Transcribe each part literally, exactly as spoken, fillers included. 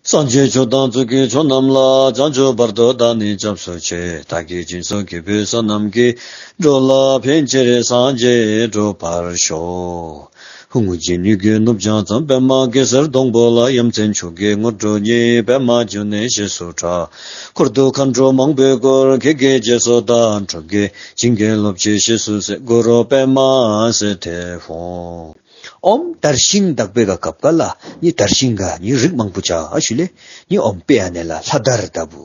སངས་རྒྱས་ཆོས་དང་ཚོགས་ཀྱི་མཆོག་རྣམས་ལ། བྱང་ཆུབ་བར་དུ་བདག་ནི་སྐྱབས་སུ་མཆི། བདག་གིས་སྦྱིན་སོགས་བགྱིས་པའི་བསོད་ནམས་ཀྱིས། འགྲོ་ལ་ཕན་ཕྱིར་སངས་རྒྱས་འགྲུབ་པར་ཤོག། ཧཱུྃ། རྗེ་ཉིད་ཀྱི་ནུབ་བྱང་མཚམས། པདྨ་གེ་སར་སྡོང་པོ་ལ། ཡ་མཚན་མཆོག་གི་དངོས་གྲུབ་བརྙེས། པདྨ་འབྱུང་གནས་ཞེས་སུ་གྲགས། འཁོར་དུ་མཁའ་འགྲོ་མང་པོས་བསྐོར། ཁྱེད་ཀྱི་རྗེས་སུ་བདག་འགྲོ་གི། བྱིན་གྱིས་རློབ་ཅིང་ཞེས་སུ་གསོལ། གུ་རུ་པདྨ་སིདྡྷི་ཧཱུྃ། ཨོཾ་དར་ཤིང་བཏགས་པའི་ག་སྐབས་ཀ་ལ་ནི་དར་ཤིང་ག་ནི་རིགས་མང་པོ་ཅིག་ཨ་ཞུ་ལེ། ནི་ཨོཾ་དཔེ་ཨ་ནི་ལ་ལྷ་དར་ལྟ་བུ།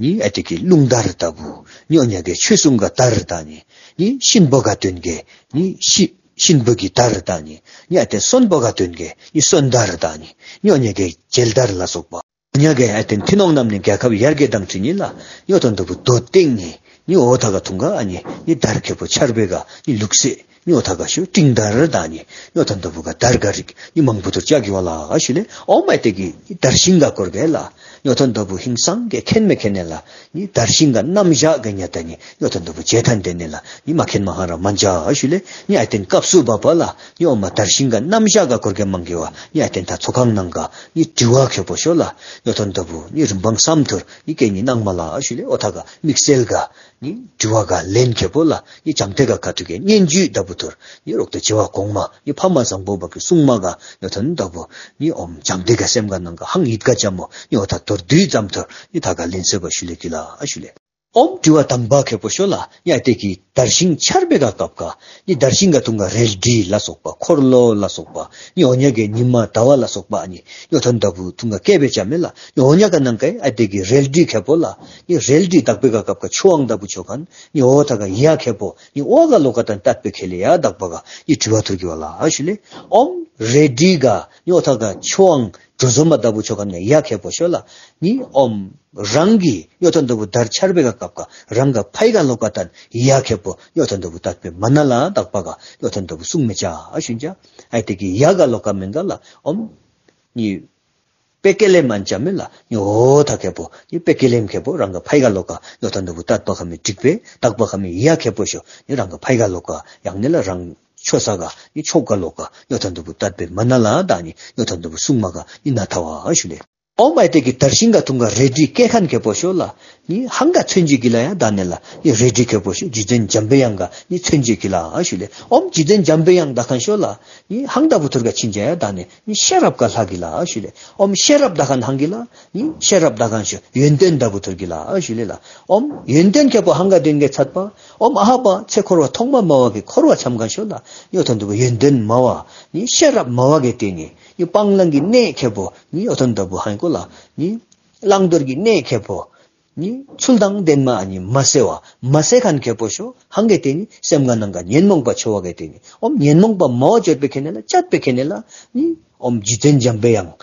ནི་ཨ་ཏེ་གི་རླུང་དར་ལྟ་བུ། ནི་ཨོ་ཉ་གི་ཆོས་སྲུང་ག་དར་དང་ནི། ནི་གཤིན་པོ་ག་སྟོན་གི་ནི་ཤི་གཤིན་པོ་གི་དར་དང་ནི། ནི་ཨ་ཏེ་གསོན་པོ་ག་སྟོན་གི་ནི་གསོན་དར་དང་ནི། ནི་ཨོ་ཉ་གི་མཇལ་དར་ལ་སོགས་པ། ཉ་གི་ཨ་ཏེན་ཐི་ནོང་རྣམས་ནི་རྒྱལ་ཁབ་ཡར་རྒྱས་དང་འཁྲིལ་ནི་ལ་ནི་ཨོ་ཐོན་ཏོ་བུ་དོ་སྟེང་ནི་ནི་ཨོ་ཐ་ག་ཐུང་ག་ཨ་ནི་ནི་དར་ཁེ་པོ་ཆར་པེ་ག་ནི་ལུག་སེ་ནི་ཨོ་ཐ་ག་ཤོ་སྤྲིན་དར་དང་ནི་ནི་ཨོ་ཐོན་ཏོ་བུ་ག་དར་ག་རིགས་ནི་མང་པོ་ཐུར་ཅ་གི་ཝ་ལ་ཨ་ཞུ་ལེ། ཨོ་མ་ཨ་ཏེ་གི་ནི་དར་ཤིང་ག་སྐོར་གེ་ལ་ནི་ཨོ་ཐོན་ཏོ་བུ་ཧིང་སང་གེ་ཁེན་མེ་ཁེན་ནེ་ལ་ནི་དར་ཤིང་ག་རྣམ་གཞག་གེ་ཉ་ད་ནི་ནི་ཨོ་ཐོན་ཏོ་བུ་ཇེ་ཐན་ཏེ་ནེ་ལ་ནི་མ་ཁེན་མ་ཧ་ར་མན་ཅ་ཨ་ཞུ་ལེ། ནི་ཨ་ཏེན་སྐབས་སུ་བབ་པ་ལ་ནི་ཨོ་མ་དར་ཤིང་ག་རྣམ་གཞག་ག་སྐོར་གེ་མང་གི་ཝ་ནི་ཨ་ཏེན་ཐ་ཚོགས་ཁང་ནང་ག་ནི་དྲི་བ་ཁེ་པོ་ཤོ་ལ་ནི་ཨོ་ཐོན་ཏོ་བུ་ནི་རིམ་པང་སམ་ཐུར་ནི་ཀེ་ནི་ནང་མ་ལ་ཨ་ཞུ་ལེ། ཨོ་ཐ་ག་དམིགས་བསལ་ག་ནི་དྲི་བ་ག་ལན་ཁེ་པོ་ལ་ནི་བྱང་ཏེ་ག་ཁ་ཐུག་གེ་སྙན་བརྒྱུད་ལྟ་བུ་ཐུར་ནི་རོག་ཏེ་བྱེ་བ་གོང་མ་ནི་ཕ་མ་བཟང་པོ་བ་གི་གསུང་མ་ག་ནི་ཨོ་ཐོན་ཏོ་བུ་ནི་ཨོ་མ་བྱང་ཏེ་ག་སེམས་ག་ནང་ག་ཧང་ཡིད་ག་ཅ་མོ་ནི་ཨོ་ཐ་ཐུར་དུས་ཙམ་ཐུར་ནི་ཐ་ག་ལན་སེ་བ་ཞུ་ལེ་གི་ལ་ཨ་ཞུ་ལེ། ཨོ་མ་དྲི་བ་དང་པ་ཁེ་པོ་ཤོ་ལ་ནི་ཨ་ཏེ་གི་དར་ཤིང་ཆར་པེ་ག་སྐབས་ཀ་ནི་དར་ཤིང་ག་ཐུང་ག་རལ་གྲི་ལ་སོགས་པ་འཁོར་ལོ་ལ་སོགས་པ་ནི་ཨོ་ཉ་གི་ཉི་མ་ཟླ་བ་ལ་སོགས་པ་ནི་ནི་ཨོ་ཐོན་ཏོ་བུ་ཐུང་ག་སྐེ་པེ་ཅ་མེ་ལ་ནི་ཨོ་ཉ་ག་ནང་ག་ཨ་ཏེ་གི་རལ་གྲི་ཁེ་པོ་ལ་ནི་རལ་གྲི་བཏགས་པེ་ག་སྐབས་ཀ་ཆུ་ཝང་ལྟ་བུ་ཆོ་ཁན་ནི་ཨོ་ཐ་ག་ཡ་ཁེ་པོ་ནི་ཨོ་ག་ལོ་ཀ་ཏན་ཏད་པེ་ཁེ་ལེ་ཡ་བཏགས་པ་ག་ནི་དྲི་བ་ཐུར་གི་ཝ་ལ་ཨ་ཞུ་ལེ། ཨོ་མ་རལ་གྲི་ག་ནི་ཨོ་ཐ་ག་ཆུ་ཝང་གྲོ་ཟོ་མ་ལྟ་བུ་ཆོ་ཁན་ནི་ཡ་ཁེ་པོ་ཤོ་ལ་ནི་ཨོ་མ་རང་གི་ཡོ་ཐོན་ཏོ་བུ་དར་ཆར་པེ་ག་སྐབས་ཀ་རང་ག་ཕའི་ག་ལོ་ཀ་ཏན་ཡ་ཁེ་པོ་ཡོ་ཐོན་ཏོ་བུ་ཏད་པེ་མ་ན་ལ་དག་པ་ག་ཡོ་ཐོན་ཏོ་བུ་གསུང་མེ་ཅ་ཨ་ཞུན་ཅ། ཨའི་ཏེ་གི་ཡ་ག་ལོ་ཀ་མེན་ག་ལ་ཨོམ་ནི་པེ་ཀེ་ལེམ་ཨན་ཅ་མེ་ལ་ནི་འོ་ཐ་ཁེ་པོ་ནི་པེ་ཀེ་ལེམ་ཁེ་པོ་རང་ག་ཕའི་ག་ལོ་ཀ་ཡོ་ཐོན་ཏོ་བུ་ཏད་པ་ཁ་མེ་དྲིག་པེ་དག་པ་ཁ་མེ་ཡ་ཁེ་པོ་ཤོ་ནི་རང་ག་ཕའི་ག་ལོ་ཀ་ཡང་ནི་ལ་རང་ཆོས་ས་ག་ནི་ཆོས་ག་ལོ་ཀ་ཡོ་ཐོན་ཏོ་བུ་ཏད་པེ་མ་ན་ལ་ད་ནི་ཡོ་ཐོན་ཏོ་བུ་གསུང་མ་ག་ནི་ན་ཐ་བ་ཨ་ཞུ་ལེ། ཨོམ་ཨའི་ཏེ་གི་དར་ཤིང་ག་ཐུང་ག་རལ་གྲི་སྐེ་ཁན་ཁེ་པོ་ཤོ་ལ་ནི་ཧང་ག་མཚོན་ཅིག་གི་ལ་ཡ་ད་ནི་ལ་ནི་རལ་གྲི་ཁེ་པོ་ཤོ་རྗེ་བཙུན་འཇམ་པའི་དབྱངས་ག་ནི་མཚོན་ཅིག་གི་ལ་ཨ་ཞུ་ལེ། ཨོམ་རྗེ་བཙུན་འཇམ་པའི་དབྱངས་ད་ཁན་ཤོ་ལ་ནི་ཧང་ད་བུ་ཐུར་ག་ཆིན་ཅ་ཡ་ད་ནི་ནི་ཤེས་རབ་ག་ལྷ་གི་ལ་ཨ་ཞུ་ལེ། ཨོམ་ཤེས་རབ་ད་ཁན་ཧང་གི་ལ་ནི་ཤེས་རབ་ད་ཁན་ཤོ་ཡོན་ཏན་ད་བུ་ཐུར་གི་ལ་ཨ་ཞུ་ལེ་ལ། ཨོམ་ཡོན་ཏན་ཁེ་པོ་ཧང་ག་དོན་གེ་ཚད་པ་ཨོམ་ཨ་ཧ་པ་ཚེ་འཁོར་བ་ཐོག་མ་མ་བ་གི་འཁོར་བ་འཁྱམ་ཁན་ཤོ་ལ་ཡོ་ཐོན་ཏོ་བུ་ཡོན་ཏན་མ་བ་ནི་ཤེས་རབ་མ་བ་གི་ཏེ་ནི་ནི་སྤང་བླང་གི་གནས་ཁེ་པོ་ནི་ཡོ་ཐོན་ཏོ་བུ་ཧང་གོ་ལ་ནི་བླང་དོར་གྱི་གནས་ཁེ་པོ་ནི་ཚུལ་དང་ལྡན་མ་ཨ་ནི་མ་སེ་བ་མ་སེ་ཁན་ཁེ་པོ་ཤོ་ཧང་གེ་ཏེ་ནི་སེམས་ག་ནང་ག་ཉོན་མོངས་པ་ཆོ་བ་གེ་ཏེ་ནི་ཨོམ་ཉོན་མོངས་པ་མ་བ་ཅོད་པེ་ཁེ་ནེ་ལ་ཅད་པེ་ཁེ་ནེ་ལ་ནི་ཨོམ་རྗེ་བཙུན་འཇམ་པའི་དབྱངས་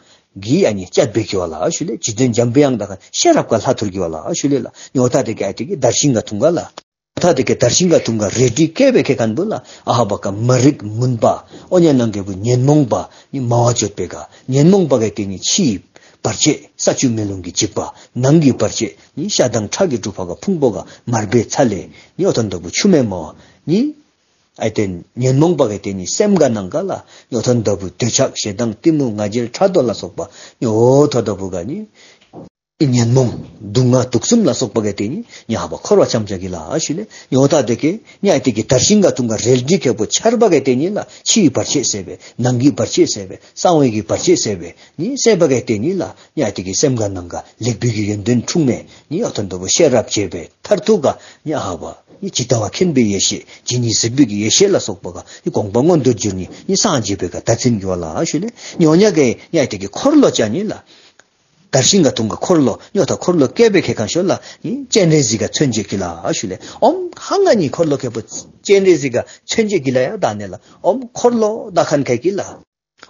གི་ཨ་ནི་ཅད་པེ་ཁེ་བ་ལ་ཨ་ཞུ་ལེ། རྗེ་བཙུན་འཇམ་པའི་དབྱངས་ད་ཁན་ཤེས་རབ་ག་ལྷ་ཐུར་གི་བ་ལ་ཨ་ཞུ་ལེ་ལ། ནི་འོ་ཐ་ཏེ་གི་ཨའི་ཏེ་གི་དར་ཤིང་ག་ཐུང་ག་ལ། ཐ་ཏེ་གི་དར་ཤིང་ག་ཐུང་ག་རལ་གྲི་སྐེ་པེ་ཁེ་ཁན་བུ་ལ་ཨ་ཧ་བ་ཀ་མ་རིག་མུན་པ་ཨོ་ཉ་ནང་གེ་བུ་ཉོན་མོངས་པ་ནི་མ་བ་ཅོད་པེ་ག་ཉོན་མོངས་པ་གེ་ཏེ་ནི་ཕྱིའི་བར་ཆད་ས་བཅུ་མེ་རླུང་གི་འཇིགས་པ་ནང་གི་བར་ཆད་ནི་ཤ་དང་ཁྲག་གི་དྲུག་པ་ག་ཕུང་པོ་ག་མར་པེ་ཚ་ལེ་ནི་ཡོ་ཐོན་ཏོ་བུ་ཆུ་མེ་མ་བ་ནི་ཨའི་ཏེ་ཉོན་མོངས་པ་གེ་ཏེ་ནི་སེམས་ག་ནང་ག་ལ་ཡོ་ཐོན་ཏོ་བུ་འདོད་ཆགས་ཞེ་སྡང་གཏི་མུག་ང་རྒྱལ་ཕྲག་དོག་ལ་སོགས་པ་ནི་འོ་ཐོན་ཏོ་བུ་ག་ནི་ཉོན་མོངས་དུག་ལྔ་དུག་གསུམ་ལ་སོགས་པ་གེ་ཏེ་ནི་ནི་ཧ་བ་འཁོར་བ་འཁྱམ་ཅ་གི་ལ་ཨ་ཞུ་ལེ། ནི་འོ་ཐ་ཏེ་གི་ནི་ཨའི་ཏེ་གི་དར་ཤིང་ག་ཐུང་ག་རལ་གྲི་ཁེ་པོ་ཆར་པ་གེ་ཏེ་ནི་ལ་ཕྱིའི་བར་ཆད་སེལ་བེ་ནང་གི་བར་ཆད་སེལ་བེ་གསང་བའི་གི་བར་ཆད་སེལ་བེ་ནི་སེལ་བ་གེ་ཏེ་ནི་ལ་ནི་ཨའི་ཏེ་གི་སེམས་ག་ནང་ག་ལེགས་པའི་གི་ཡོན་ཏན་འཁྲུངས་མེ་ནི་ཡོ་ཐོན་ཏོ་བུ་ཤེས་རབ་ཅོད་པེ་མཐར་ཐུག་ག་ནི་ཨ་ཧ་བ་ནི་ཇི་ལྟ་བ་མཁྱེན་པའི་ཡེ་ཤེས་ཇི་སྙེད་གཟིགས་པའི་གི་ཡེ་ཤེས་ལ་སོགས་པ་ག་ནི་དགོངས་པ་མངོན་དུ་གྱུར་ནི་ནི་སངས་རྒྱས་པེ་ག་ད་ཚིན་གི་བ་ལ་ཨ་ཞུ་ལེ། ནི་འོ་ཉ་གེ་ནི་ཨའི་ཏེ་གི་འཁོར་ལོ་ཅ་ནི་ལ། དར་ཤིང་ག་ཐུང་ག་འཁོར་ལོ་ནི་འོ་ཐ་འཁོར་ལོ་སྐེ་པེ་ཁེ་ཁན་ཤོ་ལ་ནི་སྤྱན་རས་གཟིགས་ག་མཚོན་ཅིག་གི་ལ་ཨ་ཞུ་ལེ། ཨོམ་ཧང་ག་ནི་འཁོར་ལོ་ཁེ་པོ་སྤྱན་རས་གཟིགས་ག་མཚོན་ཅིག་གི་ལ་ཡ་ད་ནི་ལ་ཨོམ་འཁོར་ལོ་ད་ཁན་ཁེ་གི་ལ།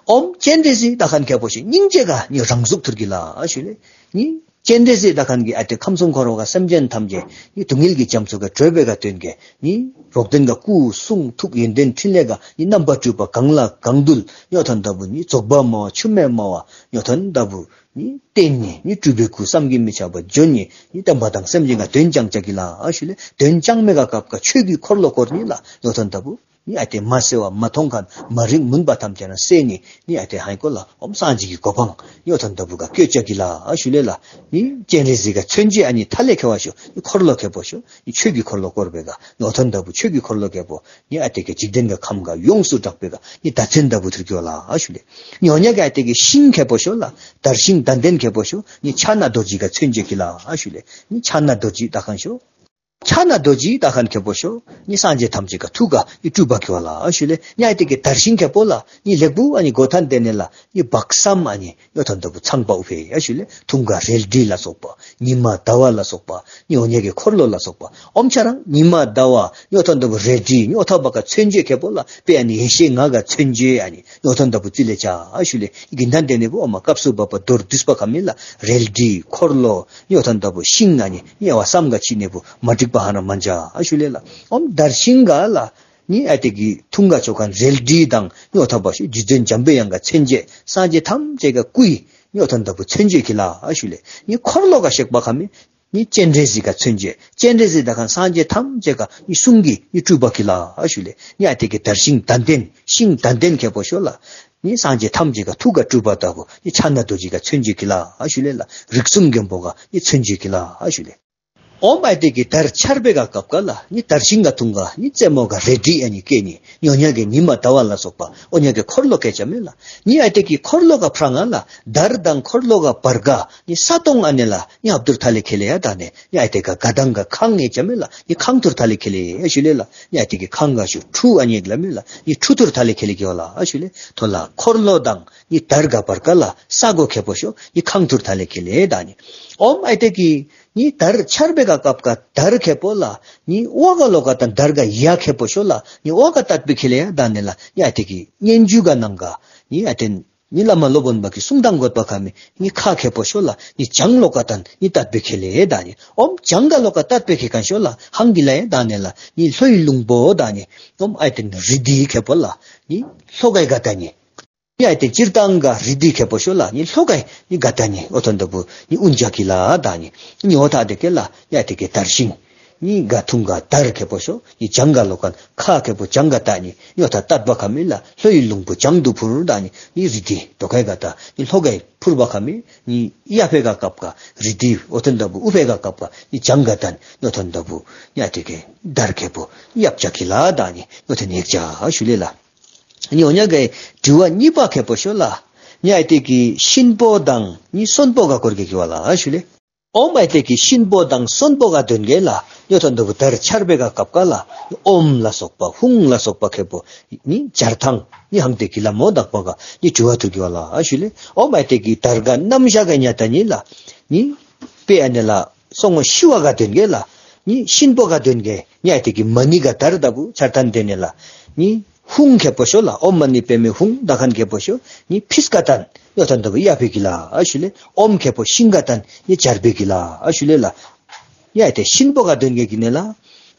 ཨོམ་སྤྱན་རས་གཟིགས་ད་ཁན་ཁེ་པོ་ཤོ་སྙིང་རྗེ་ག་ནི་རང་གཟུགས་ཐུར་གི་ལ་ཨ་ཞུ་ལེ། ནི་སྤྱན་རས་གཟིགས་ད་ཁན་གི་ཨའི་ཏེ་ཁམས་གསུམ་འཁོར་བ་ག་སེམས་ཅན་ཐམས་ཅད་ནི་སྡུག་བསྔལ་གི་རྒྱ་མཚོ་ག་སྒྲོལ་བེ་ག་དོན་གེ་ནི་རོག་དོན་ག་སྐུ་གསུང་ཐུགས་ཡོན་ཏན་ཕྲིན་ལས་ག་ནི་རྣམ་པར་སྤྲུལ་པ་གང་ལ་གང་འདུལ་ཡོ་ཐོན་ཏོ་བུ་ནི་རྫོགས་པ་མ་བ་ཆུ་མེ་མ་བ་ཡོ་ཐོན་ཏོ་བུ་ནི་བརྟེན་ནི་ནི་སྤྲུལ་པའི་སྐུ་བསམ་གྱིས་མི་ཁྱབ་པ་འབྱོན་ནི་ནི་བསྟན་པ་དང་སེམས་ཅན་ག་དོན་བསྐྱང་ཅ་གི་ལ་ཨ་ཞུ་ལེ། དོན་བསྐྱང་མེ་ག་སྐབས་ག་ཆོས་ཀྱི་འཁོར་ལོ་བསྐོར་ནི་ལ་ཡོ་ཐོན་ཏོ་བུ། ནི་ཨ་ཏེ་མ་གསལ་བ་མ་མཐོང་མཁན་མ་རིག་མུན་པ་ཐམས་ཅད་ར་སེལ་ནི་ནི་ཨ་ཏེ་ཧང་ཀོ་ལ་ཨོམ་སངས་རྒྱས་ཀྱི་གོ་འཕང་ནི་ཨོ་ཐོན་ཏ་བུ་ག་བཀོད་ཅ་གི་ལ་ཨ་ཞུ་ལེ་ལ། ནི་སྤྱན་རས་གཟིགས་ག་མཚོན་བྱེད་ཨ་ནི་ཐ་ལེ་ཁེ་བ་ཤོ་ནི་འཁོར་ལོ་ཁེ་པོ་ཤོ་ནི་ཆོས་ཀྱི་འཁོར་ལོ་བསྐོར་བེ་ག་ནི་ཨོ་ཐོན་ཏ་བུ་ཆོས་ཀྱི་འཁོར་ལོ་ཁེ་པོ་ནི་ཨ་ཏེ་གི་འཇིག་རྟེན་ག་ཁམས་ག་ཡོངས་སུ་གྲགས་པེ་ག་ནི་ད་ཚན་ཏ་བུ་ཐུར་གི་བ་ལ་ཨ་ཞུ་ལེ། ནི་ཨོ་ཉ་ག་ཨ་ཏེ་གི་ཤིང་ཁེ་པོ་ཤོ་ལ་དར་ཤིང་དན་ལྡན་ཁེ་པོ་ཤོ་ནི་ཕྱག་ན་རྡོ་རྗེ་ག་མཚོན་བྱེད་གི་ལ་ཨ་ཞུ་ལེ། ནི་ཕྱག་ན་རྡོ་རྗེ་ད་ཁན་ཤོ། ཕྱག་ན་རྡོ་རྗེ་ད་ཁན་ཁེ་པོ་ཤོ་ནི་སངས་རྒྱས་ཐམས་ཅད་ག་ཐུགས་ག་ནི་སྤྲུལ་པ་གི་བ་ལ་ཨ་ཞུ་ལེ། ནི་ཨ་ཏེ་གི་དར་ཤིང་ཁེ་པོ་ལ་ནི་ལེགས་པོ་ཨ་ནི་གོ་ཐན་ཏེ་ནེ་ལ་ནི་བག་སམ་ཨ་ནི་ནི་ཨོ་ཐོན་ཏ་བུ་ཚངས་པ་ཨུ་ཕེ་ཨ་ཞུ་ལེ། ཐུང་ག་རལ་གྲི་ལ་སོགས་པ་ཉི་མ་ཟླ་བ་ལ་སོགས་པ་ནི་ཨོ་ཉ་གི་འཁོར་ལོ་ལ་སོགས་པ་ཨོམ་ཆ་རང་ཉི་མ་ཟླ་བ་ནི་ཨོ་ཐོན་ཏ་བུ་རལ་གྲི་ནི་ཨོ་ཐོན་པ་ག་མཚོན་བྱེད་ཁེ་པོ་ལ་པེ་ཨ་ནི་ཡེ་ཤེས་ལྔ་ག་མཚོན་བྱེད་ཨ་ནི་ནི་ཨོ་ཐོན་ཏ་བུ་ཙི་ལེ་ཆ་ཨ་ཞུ་ལེ། གིན་ཐན་ཏེ་ནེ་བུ་ཨོ་མ་སྐབས་སུ་བབ་པ་མདོར་བསྡུས་པ་ཁ་མེ་ལ་རལ་གྲི་འཁོར་ལོ་ནི་ཨོ་ཐོན་ཏ་བུ་ཤིང་ཨ་ནི་ནི་ཨ་བ་སམ་ག་ཆི་ནེ་བུ་མ་འགྲིག་པ་ཧ་ན་མན་ཇ་ཨ་ཞུ་ལེ་ལ། ཨོམ་དར་ཤིང་ག་ལ་ནི་ཨ་ཏེ་གི་ཐུང་ག་ཆོ་ཁན་རལ་གྲི་དང་ནི་ཨོ་ཐོན་པ་ཤོ་རྗེ་བཙུན་འཇམ་པའི་དབྱངས་ག་མཚོན་བྱེད་སངས་རྒྱས་ཐམས་ཅད་ག་སྐུའི་ནི་ཨོ་ཐོན་ཏ་བུ་མཚོན་བྱེད་གི་ལ་ཨ་ཞུ་ལེ། ནི་འཁོར་ལོ་ག་ཤེག་པ་ཁ་མེ་ནི་སྤྱན་རས་གཟིགས་ག་མཚོན་བྱེད་སྤྱན་རས་གཟིགས་ད་ཁན་སངས་རྒྱས་ཐམས་ཅད་ག་ནི་གསུང་གི་ནི་སྤྲུལ་པ་གི་ལ་ཨ་ཞུ་ལེ། ནི་ཨ་ཏེ་གི་དར་ཤིང་དན་ལྡན་ཤིང་དན་ལྡན་ཁེ་པོ་ཤོ་ལ་ནི་སངས་རྒྱས་ཐམས་ཅད་ག་ཐུགས་ག་སྤྲུལ་པ་ཏ་བུ་ནི་ཕྱག་ན་རྡོ་རྗེ་ག་མཚོན་བྱེད་གི་ལ་ཨ་ཞུ་ལེ་ལ། རིགས་གསུམ་མགོན་པོ་ག་ནི་མཚོན་བྱེད་གི་ལ་ཨ་ཞུ་ལེ། ཨོམ་ཨ་ཏེ་གི་དར་འཕྱར་བེ་ག་སྐབས་ཀ་ལ་ནི་དར་ཤིང་ག་ཐུང་ག་ནི་རྩེ་མོ་ག་རལ་གྲི་ཨ་ནི་ཀེ་ནི་ནི་ཨོ་ཉ་གི་ཉི་མ་ཟླ་བ་ལ་སོགས་པ་ཨོ་ཉ་གི་འཁོར་ལོ་ཀེ་ཆ་མེ་ལ། ནི་ཨ་ཏེ་གི་འཁོར་ལོ་ག་ཕྲང་ང་ལ་དར་དང་འཁོར་ལོ་ག་བར་ག་ནི་ས་སྟོང་ཨ་ནེ་ལ་ནི་ཧབ་ཏུར་ཐ་ལེ་ཁེ་ལེ་ཡ་ད་ནེ་ནི་ཨ་ཏེ་ག་ག་དང་ག་ཁང་ཨེ་ཆ་མེ་ལ་ནི་ཁང་ཐུར་ཐ་ལེ་ཁེ་ལེ་ཨ་ཞུ་ལེ་ལ། ནི་ཨ་ཏེ་གི་ཁང་ག་ཤོ་ཁྲུ་ཨ་ནི་ལ་མེ་ལ་ནི་ཁྲུ་ཐུར་ཐ་ལེ་ཁེ་ལེ་གི་བ་ལ་ཨ་ཞུ་ལེ། ཐོ་ལ་འཁོར་ལོ་དང་ནི་དར་ག་བར་ག་ལ་ས་གོ་ཁེ་པོ་ཤོ་ནི་ཁང་ཐུར་ཐ་ལེ་ཁེ་ལེ་ད་ནི། ཨོམ་ཨ་ཏེ་གི་ནི་དར་འཕྱར་བེ་ག་སྐབས་ཀ་དར་ཁེ་པོ་ལ་ནི་ཨོ་ག་ལོ་ཀ་ཏང་དར་ག་ཡ་ཁེ་པོ་ཤོ་ལ་ནི་ཨོ་ག་ཏད་པེ་ཁེ་ལེ་ཡ་ད་ནེ་ལ་ནི་ཨ་ཏེ་གི་སྙན་བརྒྱུད་ག་ནང་ག་ནི་ཨ་ཏེ་ནི་བླ་མ་སློབ་དཔོན་པ་གི་གསུང་དང་གོད་པ་ཁ་མེ་ནི་ཁ་ཁེ་པོ་ཤོ་ལ་ནི་བྱང་ལོ་ཀ་ཏང་ནི་ཏད་པེ་ཁེ་ལེ་ཡ་ད་ནི། ཨོམ་བྱང་ག་ལོ་ཀ་ཏད་པེ་ཁེ་ཁན་ཤོ་ལ་ཧང་གི་ལ་ཡ་ད་ནེ་ལ་ནི་ལྷོའི་ལུང་པོ་ད་ནི། ཨོམ་ཨ་ཏེ་ནི་རི་དི་ཁེ་པོ་ལ་ནི་ལྷོ་གའི་ག་ད་ནི། ཡ་ཨ་ཏེ་སྤྱིར་བཏང་ག་རི་དི་ཁེ་པོ་ཤོ་ལ་ནི་ལྷོ་གའི་ནི་ག་ད་ནི་ཨོ་ཐོན་ཏ་བུ་ནི་ཨུན་ཇ་གི་ལ་ད་ནི། ནི་ཨོ་ཐ་ཏེ་ཀེ་ལ་ཡ་ཨ་ཏེ་གི་དར་ཤིང་ནི་ག་ཐུང་ག་དར་ཁེ་པོ་ཤོ་ནི་བྱང་ག་ལོ་ཀ་ཁ་ཁེ་པོ་བྱང་ག་ད་ནི། ནི་ཨོ་ཐ་ཏད་པ་ཁ་མེ་ལ་ལྷོའི་ལུང་པོ་བྱང་དུ་འཕུར་ད་ནི། ནི་རི་དི་དོ་གའི་ག་ད་ནི་ལྷོ་གའི་འཕུར་བ་ཁ་མེ་ནི་ཡ་ཕེ་ག་སྐབས་ཀ་རི་དི་ཨོ་ཐོན་ཏ་བུ་ཨུ་ཕེ་ག་སྐབས་ཀ་ནི་བྱང་ག་ད་ནི་ཨོ་ཐོན་ཏ་བུ་ནི་ཨ་ཏེ་གི་དར་ཁེ་པོ་ཡབ་ཇ་གི་ལ་ད་ནི་ཨོ་ཐོན་ཡེག་ཇ་ཨ་ཞུ་ལེ་ལ། ནི་ཨོ་ཉ་གི་དྲི་བ་གཉིས་པ་ཁེ་པོ་ཤོ་ལ་ནི་ཨ་ཏེ་གི་གཤིན་པོ་དང་ནི་གསོན་པོ་ག་སྐོར་གི་གི་བ་ལ་ཨ་ཞུ་ལེ། ཨོམ་ཨ་ཏེ་གི་གཤིན་པོ་དང་གསོན་པོ་ག་དོན་གེ་ལ་ནི་ཨོ་ཐོན་ཏ་བུ་དར་འཕྱར་བེ་ག་སྐབས་ཀ་ལ་ཨོམ་ལ་སོགས་པ་ཧཱུྃ་ལ་སོགས་པ་ཁེ་པོ་ནི་སྦྱར་ཐངས་ནི་ཧང་ཏེ་གི་ལ་མོ་དག་པ་ག་ནི་དྲི་བ་ཐུར་གི་བ་ལ་ཨ་ཞུ་ལེ། ཨོམ་ཨ་ཏེ་གི་དར་ག་རྣམ་གཞག་ག་ཉ་ད་ནི་ལ་ནི་པེ་ཨ་ནེ་ལ་སོ་ངོ་ཤི་བ་ག་དོན་གེ་ལ་ནི་གཤིན་པོ་ག་དོན་གེ་ནི་ཨ་ཏེ་གི་མ་ཎི་ག་དར་ཏ་བུ་འཕྱར་ཐན་ཏེ་ནེ་ལ་ནི་ཧཱུྃ་ཁེ་པོ་ཤོ་ལ་ཨོཾ་མ་ཎི་པདྨེ་ཧཱུྃ་ད་ཁན་ཁེ་པོ་ཤོ་ནི་ཕིས་ཀ་ཏན་ནི་ཨོ་ཐོན་ཏ་བུ་ཡ་ཕེ་གི་ལ་ཨ་ཞུ་ལེ། ཨོཾ་ཁེ་པོ་ཤིང་ཀ་ཏན་ནི་སྦྱར་བེ་གི་ལ་ཨ་ཞུ་ལེ་ལ། ཡ་ཨ་ཏེ་གཤིན་པོ་ག་དོན་གེ་གི་ནེ་ལ་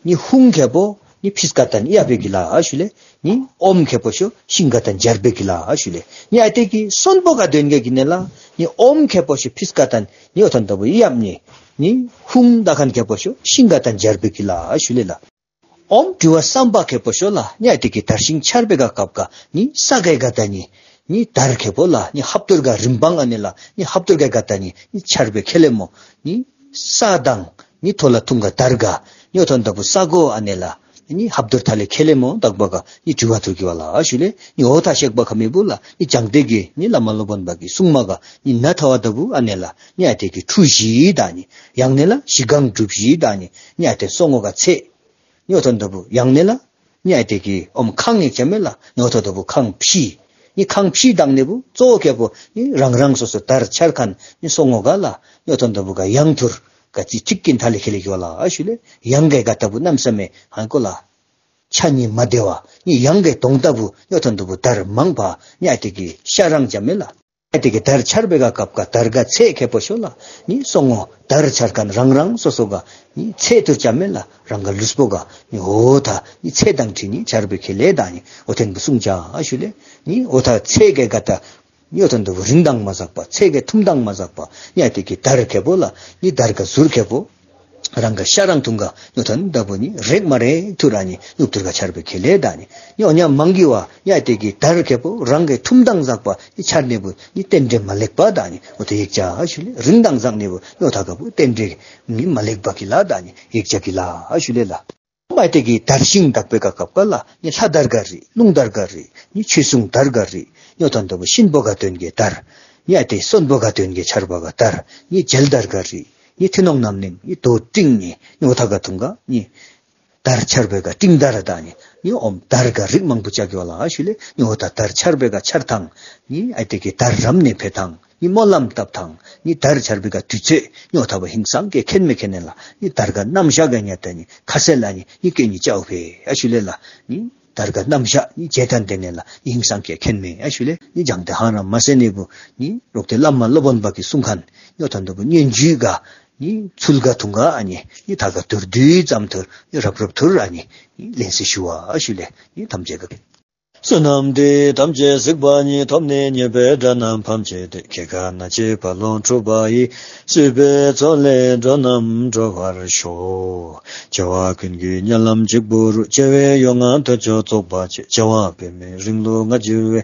ནི་ཧཱུྃ་ཁེ་པོ་ནི་ཕིས་ཀ་ཏན་ཡ་ཕེ་གི་ལ་ཨ་ཞུ་ལེ། ནི་ཨོཾ་ཁེ་པོ་ཤོ་ཤིང་ཀ་ཏན་སྦྱར་བེ་གི་ལ་ཨ་ཞུ་ལེ། ནི་ཨ་ཏེ་གི་གསོན་པོ་ག་དོན་གེ་གི་ནེ་ལ་ནི་ཨོཾ་ཁེ་པོ་ཤོ་ཕིས་ཀ་ཏན་ནི་ཨོ་ཐོན་ཏ་བུ་ཡ་ནི་ནི་ཧཱུྃ་ད་ཁན་ཁེ་པོ་ཤོ་ཤིང་ཀ་ཏན་སྦྱར་བེ་གི་ལ་ཨ་ཞུ་ལེ་ལ། ཨོཾ་དྲི་བ་སམ་པ་ཁེ་པོ་ཤོ་ལ་ནི་ཨ་ཏེ་གི་དར་ཤིང་འཕྱར་བེ་ག་སྐབས་ཀ་ནི་ས་གའི་ག་ད་ནི་ནི་དར་ཁེ་པོ་ལ་ནི་ཧབ་ཏུར་ག་རིམ་བང་ཨ་ནེ་ལ་ནི་ཧབ་ཏུར་གའི་ག་ད་ནི་ནི་འཕྱར་བེ་ཁེ་ལེ་མོ་ནི་ས་དང་ནི་ཐོ་ལ་ཐུང་ག་དར་ག་ནི་ཨོ་ཐོན་ཏ་བུ་ས་གོ་ཨ་ནེ་ལ་ནི་ཧབ་ཏུར་ཐ་ལེ་ཁེ་ལེ་མོ་དག་པ་ག་ནི་དྲི་བ་ཐུར་གི་བ་ལ་ཨ་ཞུ་ལེ། ནི་ཨོ་ཐ་ཤེག་པ་ཁ་མེ་བུ་ལ་ནི་བྱང་ཏེ་གི་ནི་བླ་མ་སློབ་དཔོན་པ་གི་གསུང་མ་ག་ནི་ན་ཐ་བ་ཏ་བུ་ཨ་ནེ་ལ་ནི་ཨ་ཏེ་གི་ཁྲུ་བཞི་ད་ནི་ཡང་ནེ་ལ་ཞི་གང་གྲུ་བཞི་ད་ནི་ནི་ཨ་ཏེ་སོ་ངོ་ག་ཚེ་ནི་ཨོ་ཐོན་ཏ་བུ་ཡང་ནེ་ལ་ནི་ཨ་ཏེ་གི་ཨོཾ་ཁང་ངེ་ཆ་མེ་ལ་ནི་ཨོ་ཐོན་ཏ་བུ་ཁང་ཕྱི་ནི་ཁང་ཕྱི་དང་ནེ་བུ་གཙོ་བོ་ཁེ་པོ་ནི་རང་རང་སོ་སོ་དར་འཕྱར་ཁན་ནི་སོ་ངོ་ག་ལ་ནི་ཨོ་ཐོན་ཏ་བུ་ག་ཡང་ཐུར་ག་ཅི་ཅིག་གིན་ཐ་ལེ་ཁེ་ལེ་གི་བ་ལ་ཨ་ཞུ་ལེ། ཡང་གའི་ག་ཏ་བུ་ནམ་ས་མེ་ཧང་ཀོ་ལ་ཆ་ནི་མ་དེ་བ་ནི་ཡང་གའི་དོང་ཏ་བུ་ནི་ཨོ་ཐོན་ཏ་བུ་དར་མང་པ་ནི་ཨ་ཏེ་གི་ཤ་རང་ཆ་མེ་ལ། ཨ་ཏེ་གི་དར་འཕྱར་བེ་ག་སྐབས་ཀ་དར་ག་ཚེ་ཁེ་པོ་ཤོ་ལ་ནི་སོ་ངོ་དར་འཕྱར་ཁན་རང་རང་སོ་སོ་ག་ནི་ཚེ་ཐུར་ཆ་མེ་ལ་རང་ག་ལུས་པོ་ག་ནི་ཨོ་ཐ་ནི་ཚེ་དང་འཁྲིལ་ནི་འཕྱར་བེ་ཁེ་ལེ་ད་ནི་ཨོ་ཐེན་བུ་གསུང་ཆ་ཨ་ཞུ་ལེ། ནི་ཨོ་ཐ་ཚེ་གའི་ག་ཏ་ནི་ཨོ་ཐོན་ཏ་བུ་རིང་དང་མ་ཟག་པ་ཚེ་གའི་ཐུམ་དང་མ་ཟག་པ་ནི་ཨ་ཏེ་གི་དར་ཁེ་པོ་ལ་ནི་དར་ག་ཟུར་ཁེ་པོ་ རང་གི་ཤ་རང་འཐུང་ག་ཉོ་ཐོན་ད་བུ་ནི་རེག་མ་རེག་ཐུར་ཨ་ནི་ནུབ་ཐུར་ག་ཆར་པའི་ཁེ་ལས་ད་ནི་ཉོ་ཉ་མང་གི་བ་ཉ་ཏེ་གི་དར་ཁེ་པོ་རང་གི་ཐུམ་དང་ཟག་པ་ནི་ཆར་ནི་བུ་ནི་རྟེན་འབྲེལ་མ་ལེགས་པ་ད་ནི་འོ་ཏེ་ཡིག་ཆ་ཨ་ཞུ་ལེ། རིན་དང་ཟག་ནི་བུ་ཉོ་ཐ་ག་བུ་རྟེན་འབྲེལ་ནི་མ་ལེགས་པ་གི་ལ་ད་ནི་ཡིག་ཆ་གི་ལ་ཨ་ཞུ་ལེ་ལ། མ་ཏེ་གི་དར་ཤིང་དག་པའི་ག་སྐབས་ག་ལ་ནི་ལྷ་དར་ག་རི་ལུང་དར་ག་རི་ནི་ཆོས་སྲུང་དར་ག་རི་ཉོ་ཐོན་ད་བུ་གཤིན་པོ་ག་དོན་གི་དར་ནི་ཨ་ཏེ་གསོན་པོ་ག་དོན་གི་ཆར་པ་ག་དར་ནི་མཇལ་དར་ག་རི་ནི་ཐི་ནོང་རྣམ་གླིང་ནི་རྡོ་སྤྲིན་ནི་ཉོ་ཐ་ག་ཐུང་ག་ནི་དར་ཆར་པའི་ག་སྤྲིན་དར་ད་ནི་ནི་ཨོམ་དར་ག་རིགས་མང་པོ་ཅ་གི་བ་ལ་ཨ་ཞུ་ལེ། ནི་འོ་ད་དར་ཆར་པའི་ག་ཆར་ཐང་ནི་ཨ་ཏེ་གི་དར་རམ་ནི་འཕེལ་ཐང་ནི་སྨོན་ལམ་བཏབ་ཐང་ནི་དར་ཆར་པའི་ག་དུས་ཚོད་ཉོ་ཐ་བ་ཧིང་སང་གི་ཁེན་མེ་ཁེན་ནེ་ལ་ནི་དར་ག་རྣམ་ཤ་ག་ཉ་ད་ནི་ཁ་སེ་ལ་ནི་ནི་ཀེ་ནི་ཅའུ་ཕེ་ཨ་ཞུ་ལེ་ལ། ནི་དར་ག་རྣམ་ཤ་ནི་ཇེ་ཐན་ཏེ་ནེ་ལ་ནི་ཧིང་སང་གི་ཁེན་མེ་ཨ་ཞུ་ལེ། ནི་ཇང་ཏེ་ཧང་རང་མ་སེ་ནི་བུ་ནི་རོག་ཏེ་བླ་མ་སློབ་དཔོན་པ་གི་གསུང་ཁན་ཉོ་ཐོན་ད་བུ་ཉན་ཇུས་ག་ནི་ཚུལ་ག་ཐུང་ག་ཨ་ནི་ནི་ཐ་ག་ཐུར་དུས་ཙམ་ཐུར་ནི་རབ་རབ་ཐུར་ཨ་ནི་ནི་ལེན་སེ་ཞུ་བ་ཨ་ཞུ་ལེ། ནི་ཐམས་ཅད་ག་བསོད་ནམས་འདི་ཡིས་ཐམས་ཅད་གཟིགས་པ་ཉིད། ཐོབ་ནས་ཉེས་པའི་དགྲ་རྣམས་ཕམ་བྱས་ཏེ། སྐྱེ་རྒ་ན་འཆིའི་རྦ་ཀློང་འཁྲུགས་པ་ཡི། སྲིད་པའི་མཚོ་ལས་འགྲོ་རྣམས་སྒྲོལ་བར་ཤོག། བྱེ་བ་ཀུན་གྱི་དམྱལ་ལམ་ལྗིད་པོ་རུ། བྱེ་བའི་ཡོ་ལྔ་དུད་འཇོམས་ཚོགས་པ་ཆེ། བྱེ་བ་པདྨའི་རིང་ལུ་ང་བསྒྱུར་བའི།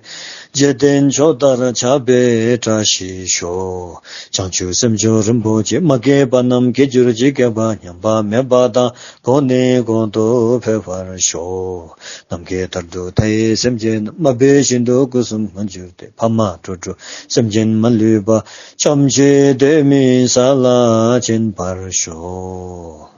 འཇིག་རྟེན་མཆོག་ལྟར་ཁྱབ་པའི་བཀྲ་ཤིས་ཤོག། བྱང་ཆུབ་སེམས་མཆོག་རིན་པོ་ཆེ། མ་སྐྱེས་པ་རྣམས་སྐྱེ་གྱུར་ཅིག། སྐྱེས་པ་ཉམས་པ་མེད་པ་དང་། གོང་ནས་གོང་དུ་འཕེལ་བར་ཤོག། ནམ་མཁའི་མཐར་ཐུག་མཐའ་ཡས་སེམས་ཅན་རྣམས། མ་འབད་བཞིན་དུ་སྐུ་གསུམ་མངོན་གྱུར་ཏེ། ཕ་མ་གྲོགས་སུ་སེམས་ཅན་མ་ལུས་པ། བྱམས་ཆོས་ལྡན་མི་ས་ལ་བྱིན་པར་ཤོག།